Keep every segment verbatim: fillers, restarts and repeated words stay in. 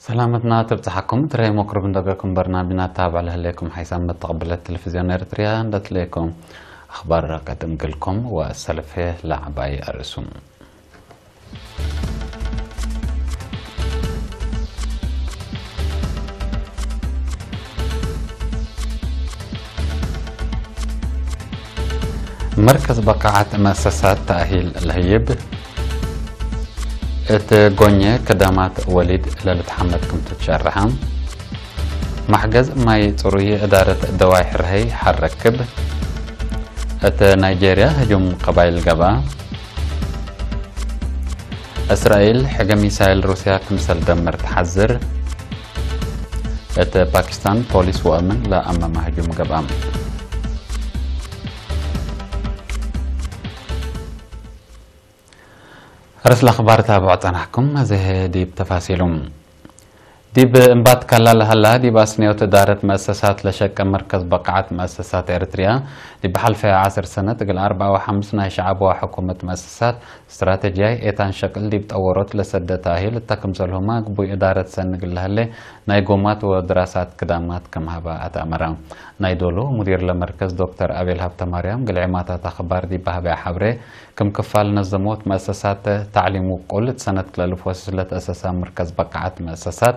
ሰላመትና ትብጽሓኩም፣ ትረይ መቅሩብ እንደገኩም በርናምጅና ታብዕ ለህሌኩም ሓይሳም መተቅብለት ቴሌቪዝዮን ኤርትርያ እንደትሌኩም። አኽባር ቀድም ግልኩም ወሰልፌ ለዐባይ አርእሱም። መርከዝ በቃዓት መእሰሳት ተእሂል ለህይብ፣ እት ጎኘ ክዳማት ወሊድ ለልትሐመድ ክም ትትሸረሐ፣ መሕገዝ ማይ ጽሩይ እዳረት ደዋይ ሕርሀይ ሐረክብ፣ እት ናይጄርያ ህጁም ቀባይል ገብአ፣ እስራኤል ሕገ ሚሳይል ሩስያ ክምሰል ደምር ተሐዝር፣ እት ፓኪስታን ፖሊስ ወአምን ለአመመ ህጁም ገብአም። ርእስ ለአኽባር ታብዖ ጸናሕኩም፣ አዜ ዲብ ተፋሲሉ። ዲብ እንባትካላ ለሀላ፣ ዲብ አስንዮት እዳረት መአሰሳት ለሸቀ መርከዝ በቃዓት መአሰሳት ኤረትርያ፣ ዲብ ሐልፈ ዐስር ሰነት እግል አርበዕ ወሐምስ ናይ ሸዐብ ወሕኩመት መአሰሳት፣ ስትራተጅያይ ኤታን ሸቅል ዲብ ጠወሮት ለሰደ ተእሂል እተ ክምሰልሁመ፣ ግቡይ እዳረት ሰኒ እግል ለሀሌ ናይ ጎማት ወድራሳት ክዳማት ክም ሀበ አትአመረ። ናይ ዶሉ ሙዲር ለመርከዝ ዶክተር አቤል ሀብተማርያም፣ እግል ዔማታት አኽባር ዲብ ሀበያ ሐብሬ፣ ክም ክፋል ነዘሞት መአሰሳት ተዕሊም ውቁል፣ እት ሰነት ክልኤ አልፍ ወስስ ለተአሰሰ መርከዝ በቃዓት መአሰሳት፣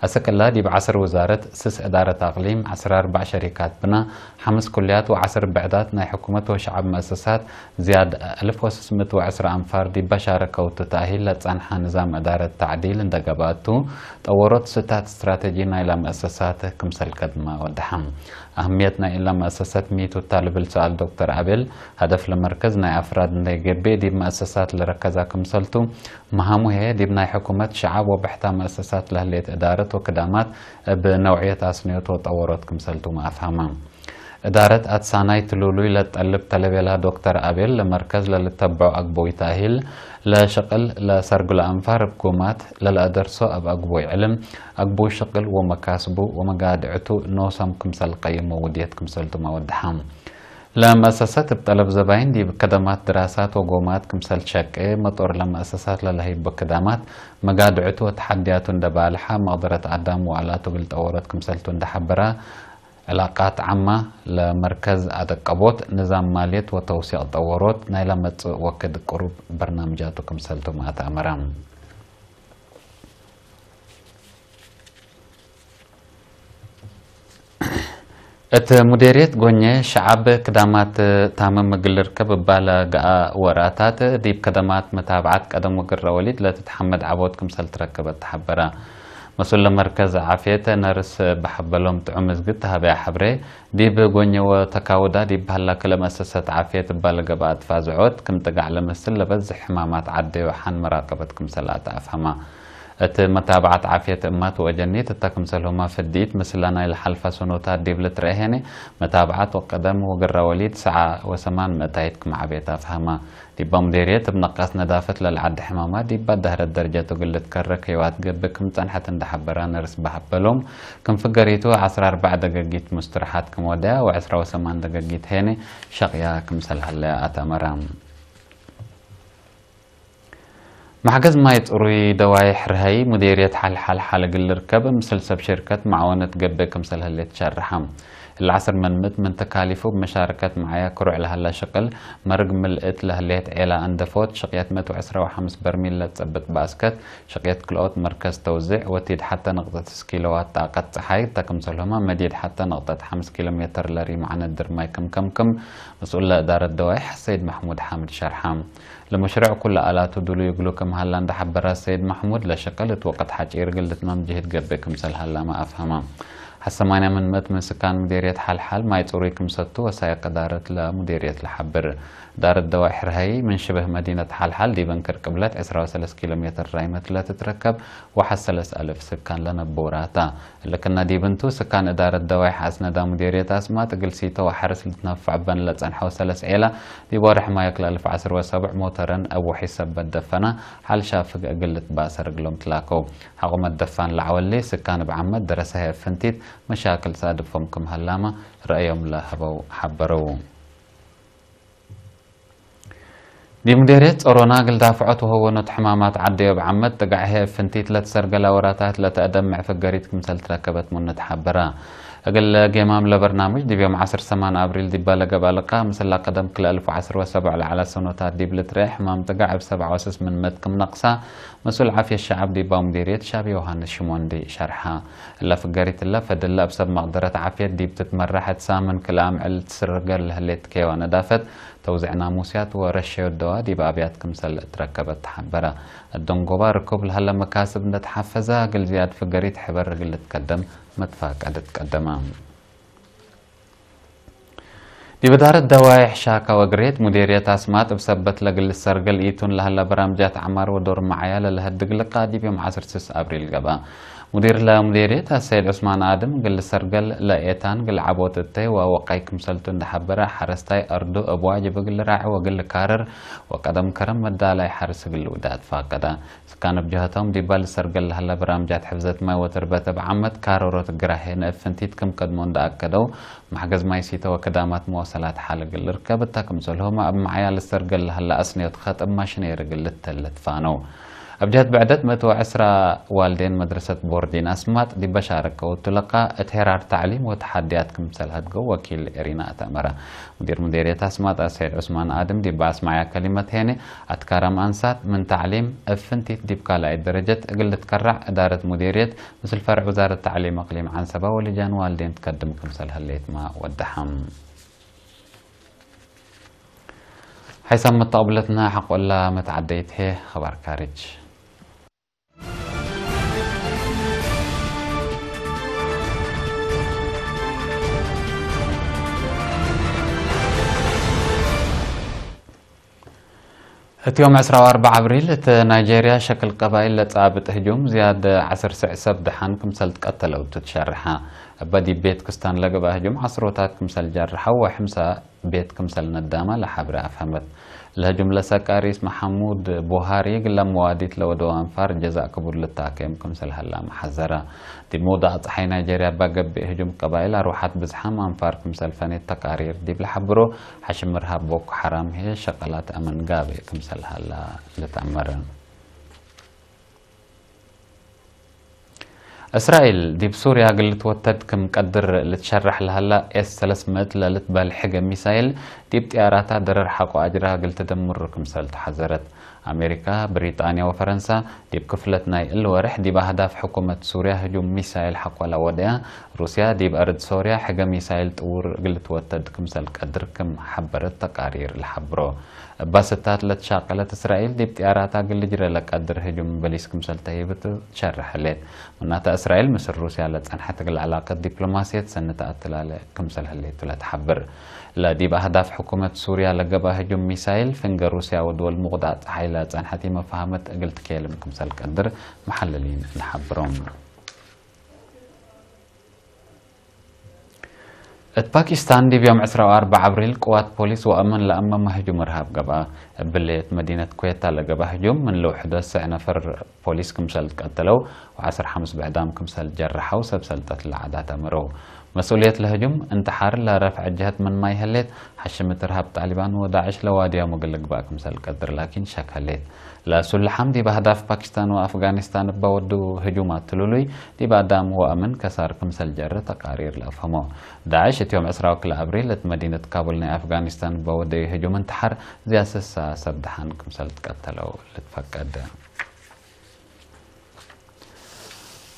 አሰክ እላ ዲብ ዐስር ውዛረት፣ ስስ እዳረት አቅሊም፣ ዐስር አርበዕ ሸሪካት ብና፣ ሐምስ ኩልያት ወዐስር ብዕዳት ናይ ሕኩመት ወሸዐብ መአሰሳት፣ ዝያድ አልፍ ወስስ ምእት ወዐስር አንፋር ዲበ ሻረከው ቱ ተእሂል ለጸንሐ ንዛም እዳረት ተዕዲል እንደ ገብአቱ፣ ጠወሮት ስታት ስትራተጂ ናይላ መአሰሳት ክምሰል ከድመ ወደሐ። አህምየት ናይ እላ መአሰሳት ሚቱ ታ ልብል ሰአል ዶክተር አቤል፣ ሀደፍ ለመርከዝ ናይ አፍራድ እንዴ ገብእ ዲብ መአሰሳት ለረከዛ ክምሰልቱ፣ መሃሙ ህዬ ዲብ ናይ ሕኩመት፣ ሸዐብ ወብሕታ መአሰሳት ለህሌት እዳረት ወክዳማት እብ ነውዕየት አስንዮት ወጠወሮት ክምሰልቱመ አፍሀመ። እዳረት አትሳናይ ትሉሉይ ለትጠልብ ተ ለቤላ ዶክተር አቤል፣ ለመርከዝ ለልተብዖ አግቡይ ተእሂል፣ ለሸቅል ለሰርግሎ አንፋር እብ ጎማት፣ ለለአደርሶ እብ አግቡይ ዕልም፣ አግቡይ ሽቅል ወመካስቡ ወመጋድዕቱ ኖሶም ክምሰል ቀይሞ ውድየት ክምሰልቱመ ወደሐ። ለመአሰሰት እብ ጠለብ ዘባይን ዲብ ከደማት ድራሳት ወጎማት ክምሰል ሸቄ፣ መጦር ለመአሰሳት ለለሀይቦ ክዳማት፣ መጋድዕቱ ወተሐድያቱ እንደ ባልሐ፣ መቅደረት አዳም ወአላቱ እግል ጠወሮት ክምሰልቱ እንደ ሐበራ፣ ዕላቃት ዓማ ለመርከዝ አደቀቦት፣ ንዛም ማልየት ወተውሲቅ ጠወሮት፣ ናይ ለመጽእ ወክድ ቅሩብ በርናምጃቱ ክምሰልቱመ አትአመረ። እት ሙዴርየት ጎኜ ሸዐብ ክዳማት ታምም እግል ልርከብ እባ ለገአ ወራታት፣ ዲብ ከደማት መታብዓት ቀደም ወግረ ወሊድ ለትትሐመድ ዐቦት ክምሰል ትረክበት ተሐበረ። መስኡል ለመርከዝ ዓፍየት ነርስ በሐበሎም ጥዑም እዝግት ተሀበያ ሐብሬ፣ ዲብ ጎኜ ወተካውዳ ዲብ ሀላ ክለ መአሰሰት ዓፍየት እባ ለገብአ ትፋዝዖት ክም ጥጋዕ ለመስል ለበዝሕ ሕማማት ዐደዩ ሐን መራቀበት ክምሰል አተ አፍሀማ። እት መታብዓት ዓፍየት እማት ወአጀኒት እተ ክምሰልሁመ ፍዲት ምስለ ናይ ለሐልፈ ሰኖታት ዲብ ልትረኤ ሄኔ፣ መታብዓት ወቀደም ወግረ ወሊድ ሰዓ ወሰማን ምእታይት ክም ዐቤት አፍሀማ። ዲባ ሙዴርየት እብ ነቃስ ነዳፈት ለልዐደ ሕማማት ዲባ ዳህረት ደርጀት እግል ልትከረክ ህይዋት ገብእ ክም ጸንሐት እንደ ሐበራ ነርስ በሀበሎም፣ ክም ፍገሪቱ ዐስራ አርበዕ ደገጊት ሙስትርሓት ክም ወደያ ወዐስራ ወሰማን ደገጊት ሄኔ ሸቅያ ክምሰል ሀለያ አትአመራ። መሕገዝ ማይ ጽሩይ ደዋይ ሕርሀይ ሙዴርየት ሐልሐል ሐል እግል ልርከብ፣ ምስል ሰብ ሽርከት መዓወነት ገብእ ክምሰል ህሌት ሸርሐ። እለ ዐስር መንምት ምን ተካሊፉ እብ መሻረከት መዓያ ክሩዕ ለሀላ ሽቅል፣ መርግ ምልእት ለህሌት ዔላ አንደፎት፣ ሽቅየት ምእት ወዕስራ ወሐምስ በርሚል ለትጸብጥ ባስከት፣ ሽቅየት ክልኦት መርከዝ ተውዜዕ፣ ወቲድ ሐተ ንቅጠት ስስ ኪሎዋት ጣቀት ጸሓይ እተ ክምሰልሁመ፣ መዲድ ሐተ ንቅጠት ሐምስ ኪሎ ሜትር ለሪ መዓነት ድር ማይ ክም ከምክም፣ መስኡል ለእዳረት ደዋይ ሰይድ መሕሙድ ሓምድ ሸርሐ። ለመሽሩዕ ኩለ አላቱ ዱሉይ እግሉ ክም ሀላ እንደ ሐበረ ሰይድ መሕሙድ፣ ለሽቅል እት ወቅት ሐጪር እግል ልትመም ጅህድ ገብእ ክምሰል ሀላመ አፍሀመ። ሐሰማንያ ምን ምእት ምን ስካን ሙዴርየት ሐልሓል ማይ ጽሩይ ክም ሰቱ ወሳይቅ እዳረት ለሙዴርየት ለሐብር። እዳረት ደዋይ ሕርሀይ ምን ሽብህ መዲነት ሐልሓል ዲብ እንክር ቅብለት ዕስራ ወሰለስ ኪሎ ሜትር ራይመት ለትትረከብ ወሐሰለስ አልፍ ስካን ለነቦራታ። እሊ ክነ ዲብ እንቱ፣ ስካን እዳረት ደዋይ ሐስነዳ ሙዴርየት አስማጥ እግል ሲቶ ወሐርስ ልትነፈዕ በን ለጸንሐው ሰለስ ዔላ፣ ዲብ ወርሕ ማይ ክልኤ አልፍ ወዐስር ወሰብዕ ሞተረን እብ ወሒድ ሰበት ደፈና ሐል ሻፍግ እግል ልትባሰር እግሎም ትላከው። ሐቆ መደፋን ለዐወሌ ስካን እብ ዓመት ደረሰ ህይ ፍንቲት መሻክል ሳድፎም ክም ሀላመ ረአዮም ለሀበው ሐበረው። ዲብ ሙዴርየት ጾሮና እግል ዳፍዖት ወሀወኖት ሕማማት ዐደዮ እብ ዓመት ጥጋዕ ህይ እብ ፍንቲት ለትሰርገላ ወራታት ለተአደምዕ ፍገሪት ክምሰል ትረከበት ምኑ ተሐበረ። እግል ጌማም ለበርናምጅ ዲብ ዮም ዐስር ሰማን አብሪል ዲባ ለገብአ ልቃእ፣ ምስላ ቀደም ክልኤ አልፍ ወዐስር ወሰብዕ ለዐለ ሰኖታት ዲብ ልትረኤ ሕማም ጥጋዕ እብ ሰብዓ ወስስ ምን ምእት ክም ነቅሳ፣ መስኡል ዓፍየት ሸዐብ ዲባ ሙዴርየት ሻብ ዮሃንስ ሽሞንዲ ሸርሐ። እለ ፍገሪት እለ፣ ፈድለ እብ ሰብ መቅደረት ዓፍየት ዲብ ትትመረሐት ሳምን ክልኤ አምዕል ትስርገል ለህሌት ኬዋን እዳፈት፣ ተውዜዕ ናሙስያት ወረሸዮት ደዋ ዲብ አብያት ክምሰል እትረከበት ተሐበረ። እደንጎባ ርኩብ ለሀለ መካስብ እንደ ተሐፈዘ፣ እግል ዝያድ ፍገሪት ሕበር እግል ልትቀደም መትፋቀድ ትቀደመ። ዲብ እዳረት ደዋይሕ ሻካ ወግሬት ሙዴርየት አስማጥ እብ ሰበት ለእግል ልሰርገል ኢቱን ለሀለ በራምጃት ዐማር ወዶር መዓያ ለለሀድግ ልቃእ ዲብ ዮም ዐስር ስስ አብሪል ገብአ። ሙዲር ለሙዴርየት አሰይድ ዑስማን አድም እግል ልሰርገል ለኤታን እግል ዐቦት እተይ ወወቀይ ክምሰልቱ እንደ ሐበረ፣ ሐረስታይ አርዱ እብ ዋጅብ እግል ልራዐ ወእግል ልካርር ወቀደም ከረም መዳላይ ሐርስ እግል ልውዳድ ፋቀደ። ስካን እብ ጀሀቶም፣ ዲባ ልሰርገል ለሀለ በራምጃት ሕፍዘት ማይ ወትርበት እብ ዓመት ካረሮት ግራሄ ንእብ ፍንቲት ክም ቀድሞ እንደ አከደው፣ መሕገዝ ማይ ሲተ ወክዳማት መዋሰላት ሐል እግል ልርከብ እተ ክምሰልሁመ፣ እብ መዓያ ልሰርገል ለሀለ አስንዮት ከጥ እብ ማሽኔር እግል ልተለትፋ ነው። እብ ጀህት ብዕደት፣ ምእት ወዕስራ ዋልዴን መድረሰት ቦርዲን አስማጥ ዲበ ሻረከው እቱ ለቃእ፣ እት ሄራር ተዕሊም ወተሐድያት ክምሰል ሀድገው ወኪል ኤሪና አተመረ። ሙዲር ሙዴርየት አስማጥ አሰይድ ዑስማን አድም ዲበ አስመዐያ ከሊመት ሄኔ፣ አትካረም አንሳት ምን ተዕሊም እብ ፍንቲት ዲብ ካልኣይት ደረጀት እግል ልትከራዕ እዳረት ሙዴርየት ምስል ፈርዕ ውዛረት ተዕሊም እቅሊም ዐንሰበ ወልጃን ዋልዴን ትከድም ክምሰል ህሌትመ ወደሐም። ሐይሳም መተቅብለትነ ሐቆላ መትዓደይት ህዬ፣ ኸባር ካርጅ። እት ዮም ዕስራ ወአርበዕ አብሪል፣ እት ናይጄርያ ሸክል ቀባይል ለጻብጥ ህጁም ዝያድ ዐስር ስዕ ሰብ ደሓን ክምሰል ትቀተለው ቱ ትሸርሐ። እበ ዲብ ቤት ክስታን ለገብአ ህጁም ዐስሮታት ክምሰል ጃርሐው ወሕምሳ ቤት ክምሰል ነዳመ ለሐብሬ አፍሀመት። ለህጁም ለሰቃ ርኢስ መሐሙድ ቡሃሪ፣ እግለ መዋዲት ለወደው አንፋር ጀዛእ ክቡድ ልታከዮም ክምሰል ሀላመ ሐዘረ። ዲብ መውዳቅ ጸሓይ ናይጄርያ እበ ገብእ ህጁም ቀባይል አርወሐት ብዝሓም አንፋር ክምሰል ፈኔት ተቃሪር ዲብ ለሐብሮ፣ ሐሽም እርሃብ ቦኮ ሐራም ህዬ ሸቀላት አመን ጋብእ ክምሰል ሀላ ልትአመረ። እስራኤል፣ ዲብ ሱርያ እግል ልትወተድ ክም ቀድር ልትሸረሕ ለሀላ ኤስ ሰለስ ምእት ለልትበህል ሕገ ሚሳይል ዲብ ጥያራታ ደረር ሐቆ አጅራ እግል ትደምሩ ክምሰል ተሐዘረት። አሜሪካ፣ ብሪጣንያ ወፈረንሳ፣ ዲብ ክፍለት ናይ እሊ ወርሕ ዲብ አህዳፍ ሕኩመት ሱርያ ህጁም ሚሳይል ሐቆ ለወደያ፣ ሩስያ ዲብ አርድ ሶርያ ሕገ ሚሳይል ጥውር እግል ልትወተድ ክምሰል ቀድር ክም ሐበረት ተቃሪር ለሐብሮ። እባ ስታት ለትሻቀለት እስራኤል፣ ዲብ ጥያራታ እግል ልጅረ ለቀድር ህጁም በሊስ ክምሰል ተህይብ ትሸርሕ ህሌት። ምናተ እስራኤል ምስል ሩስያ ለጸንሐት እግል ዐላቀት ዲፕሎማስየት ሰኒ ተአትላለ ክምሰል ህሌቱ ለትሐብር። ለዲብ አህዳፍ ሕኩመት ሱርያ ለገብአ ህጁም ሚሳይል፣ ፍንገ ሩስያ ወድወል ሙቅዳዕ ጸሓይ ለጸንሐት ኢመፋሀመት እግል ትኬልም ክምሰል ቀድር መሐልሊን ለሐብሮም። እት ፓኪስታን፣ ዲብ ዮም ዕስራ ወአርበዕ አብሪል፣ ቅዋት ፖሊስ ወአምን ለአመመ ህጁም እርሃብ ገብአ። እብሊ እት መዲነት ኩዌታ ለገብአ ህጁም፣ ምን ልውሕዶ ሰዕ ነፈር ፖሊስ ክምሰል ትቀተለው ወዐስር ሐምስ ብዕዳም ክምሰል ጀረሐው ሰብ ሰልጠት ለዓዳት አመረው። መስኡልየት ለህጁም፣ እንትሓር ለረፍዐ ጀህት ምን ማይ ህሌት፣ ሐሽም እት እርሃብ ጣሊባን ወዳዕሽ ለዋድያሙ እግል ልግባእ ክምሰል ቀድር ላኪን ሸክ ህሌት። ለሱልሐም ዲብ አህዳፍ ፓኪስታን ወአፍጋኒስታን እበ ወዱ ህጁማት ትሉሉይ፣ ዲብ አዳም ወአምን ከሳር ክምሰል ጀረ ተቃሪር ለአፍሀሞ። ዳዕሽ እት ዮም ዕስራ ወክልኤ አብሪል እት መዲነት ካቡል ናይ አፍጋኒስታን እበ ወደዩ ህጁም እንትሓር ዝያድ ስሳ ሰብ ደሓን ክምሰል ትቀተለው ልትፈቀድ።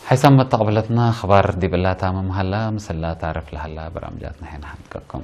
ሐይሳም መተቅብለትና አኽባር ዲብ እላ ታምም ሀላ፣ ምስላ ታርፍ ለሀላ በራምጃትና ሄን ሐምቀኩም።